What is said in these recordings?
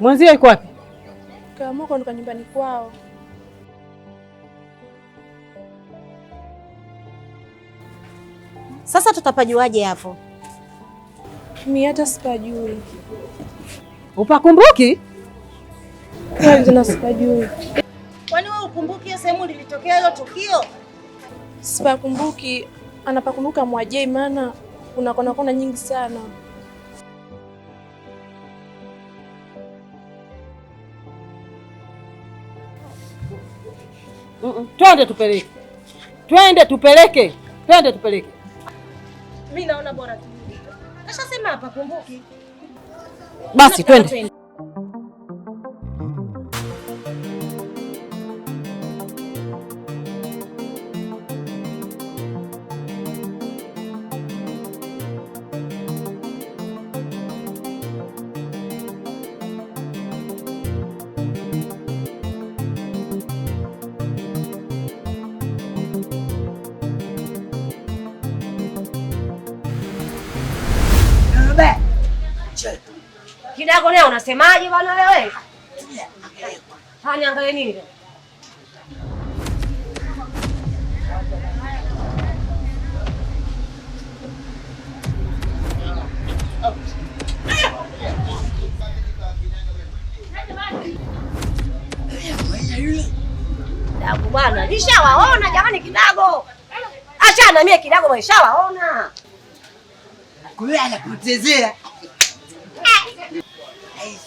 Mwenzio yuko wapi? Kaamua kuondoka nyumbani kwao. Sasa tutapajuaje hapo? Mimi hata sipajui. Upakumbuki? Kweli tena sipajui. Kwani wewe ukumbuki hiyo sehemu lilitokea hilo tukio? Sipakumbuki, anapakumbuka Mwajei maana kuna kona kona nyingi sana. Twende tupeleke. Twende tupeleke. Twende tupeleke. Mimi naona bora tu. Kashasema hapa kumbuki. Basi twende. Kidago leo unasemaje bwana wewe? Niangalie nini? Kidago bwana, nishawaona jamani Kidago. Achana mie Kidago, nishawaona. Kwa hiyo anapotezea.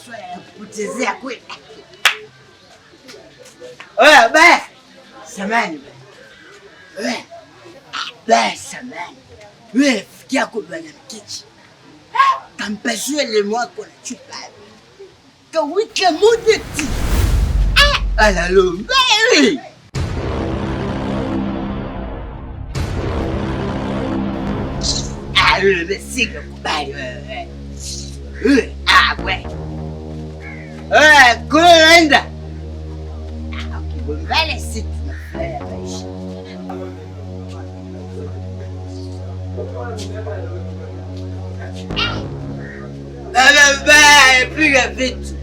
Swala la kupotezea kweli. Oya baya. Samani baya. Oya. Baya samani. Wewe rafiki yako bwana Mkichi. Kampasua lemu wako na chupa. Kawika moja tu. Analomba wewe. Ah, yule singekubali wewe. Wewe, ah we. Eh, kule naenda. Ukigombana sisi tunafurahia maisha. Baba baba, piga vitu.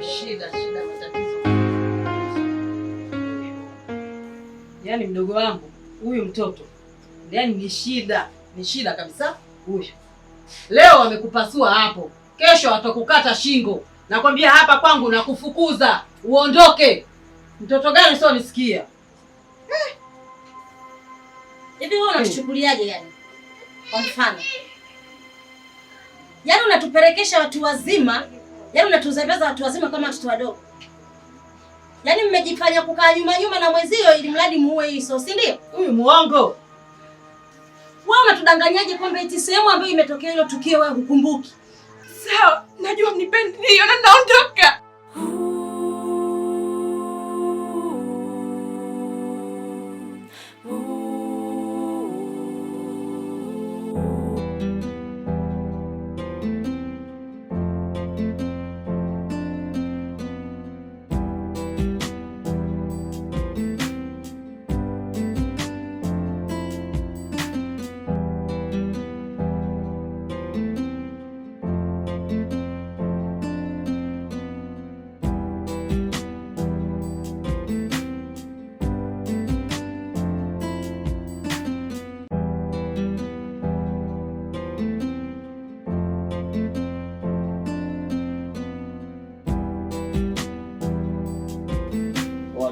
Shida, shida, matatizo. Yaani mdogo wangu huyu mtoto, yaani ni shida, ni shida kabisa huyu. Leo wamekupasua hapo, kesho watakukata shingo. Nakwambia hapa kwangu nakufukuza, uondoke. Mtoto gani sio nisikia? Hivi wewe unatuchukuliaje yani? Kwa mfano. Yaani unatupelekesha watu wazima, yaani unatuzembeza watu wazima kama watoto wadogo. Yaani mmejifanya kukaa nyuma nyuma na mwezio ili mradi muue hii so, si ndio? Huyu muongo. Wewe unatudanganyaje kwamba eti sehemu ambayo imetokea hilo tukio wewe hukumbuki? Sawa, najua mnipendi ndio na naondoka.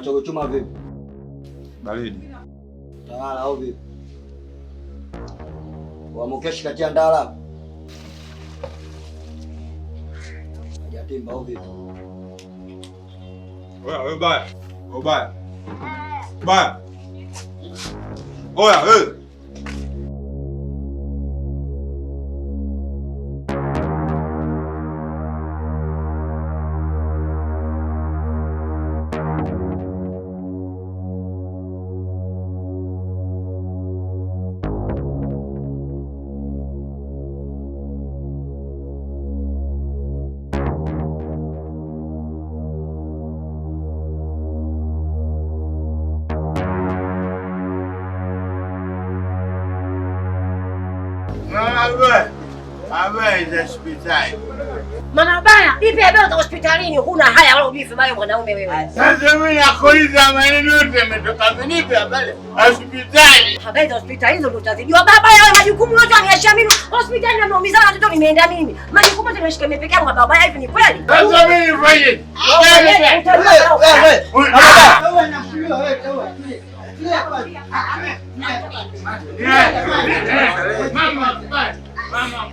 Chogo chuma vipi? Baridi. Tawala au vipi? Wamukeshi katia ndala. Hajatimba au vipi? Oya, wewe baya. Wewe baya. Baya. Oya, wewe. Habari za hospitali. Mama baya, ipi habari za hospitalini? Huna haya wala ubifi baya mwanaume wewe. Sasa mimi nakuuliza maneno yote yametoka vipi habari hospitali? Habari za hospitali ndio utazijua baba yao, majukumu yote aniachia mimi. Hospitali na nimeumizana watoto nimeenda mimi. Majukumu yote nimeshika mimi peke yangu baba hivi ni kweli? Sasa mimi nifanye. Mama bye. Mama.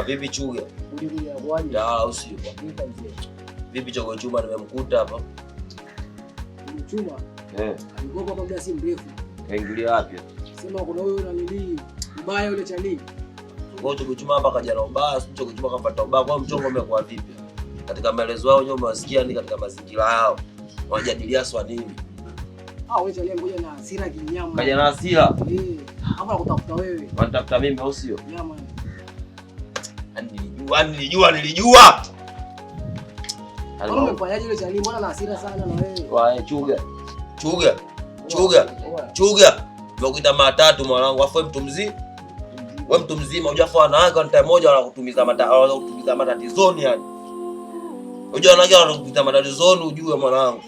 Vipi Chuga? Tawala usiku. Vipi Chogo Chuma nimemkuta hapa. Chuma? Eh. Alikuwa hapa muda si mrefu. Kaingilia wapi? Sema kuna huyo na nili mbaya yule chali. Kwa Chogo Chuma hapa kaja na ubaya, si Chogo Chuma kafuata ubaya. Kwa mchongo umekuwa vipi? Katika maelezo yao nyuma wasikia ni katika mazingira yao. Wanajadilia swa nini? Ah, wewe chali ngoja na hasira kinyama. Kaja na hasira? Eh. Hapa nakutafuta wewe. Wanatafuta mimi au sio? Nyama. Nilijua. Wewe umefanyaje yule chali? Mbona na hasira sana na wewe? Wae Chuga. Chuga. Nimekuita mara tatu mwanangu, afu mtu mzima. Wewe mtu mzima, unajua afu wanawake wana time moja wanakutumiza wanakutumiza matatizoni yani. Unajua wanawake wanakutumiza matatizoni ujue mwanangu.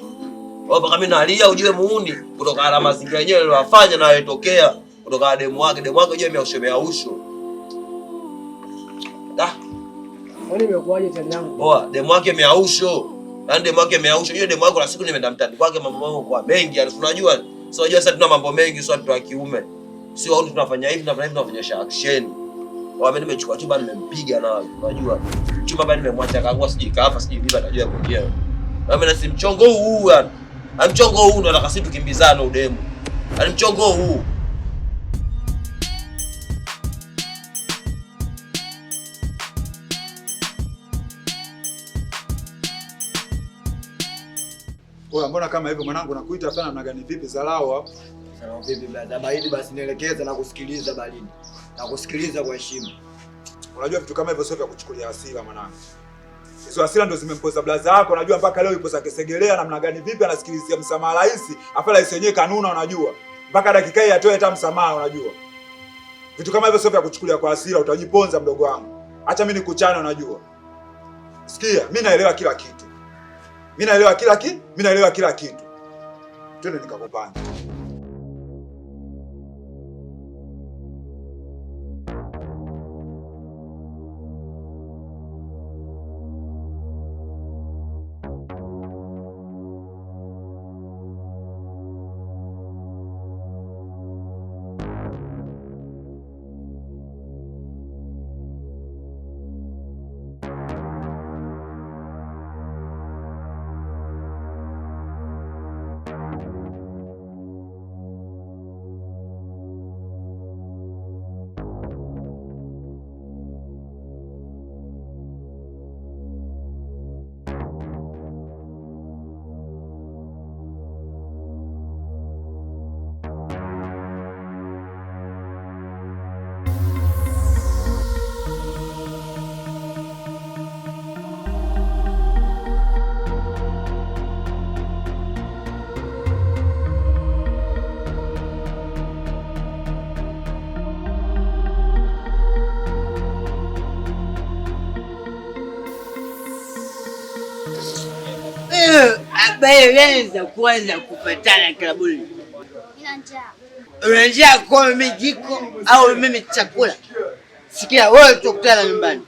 Wewe mpaka mimi nalia ujue muuni kutokana na mazingira yenyewe aliyofanya na yaliyotokea kutokana na demu wake unajua imeushemea usho. Wewe umekuaje tani yangu? Poa, demu wake miausho. Yaani demu wake miausho. Yule demu wako na siku nimeenda mtani kwake mambo mambo kwa mengi. Yaani unajua, sio unajua sasa tuna mambo mengi sio watu wa kiume. Sio wao tunafanya hivi tunafanya hivi tunafanya action. Wao mimi nimechukua chumba nimempiga na unajua. Chumba bali nimemwacha kaangua sijui kafa sijui bibi atajua mwenyewe. Na mimi nasi mchongo huu yani. Mchongo huu ndo nataka sisi tukimbizane udemu. Yaani mchongo huu. Oya, mbona kama hivyo mwanangu nakuita sana namna gani vipi zalao hapo? Zalao vipi brother? Baridi basi nielekeze na kusikiliza baridi. Na kusikiliza kwa heshima. Unajua vitu kama hivyo sio vya kuchukulia hasira mwanangu. Hizo hasira ndio zimempoza brother yako, unajua mpaka leo yupo zakesegelea namna gani vipi anasikilizia msamaha rais, afa rais yenyewe kanuna unajua. Mpaka dakika hii atoe hata msamaha unajua. Vitu kama hivyo sio vya kuchukulia kwa hasira, utajiponza mdogo wangu. Acha mimi nikuchane unajua. Sikia, mimi naelewa kila kitu. Mimi naelewa kila kitu, mimi naelewa kila kitu. Twende nikakupanga. Habari za kwanza kupatana klabuni. Nina njaa. Una njia kwa mimi jiko au mimi chakula? Sikia wewe, tukutana nyumbani.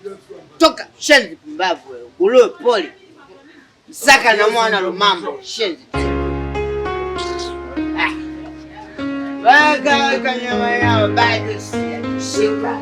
Toka shenzi pumbavu wewe. Nguruwe poli. Msaka na mwana lumambo shenzi. Ah. Weka weka nyama yao bado sijashika.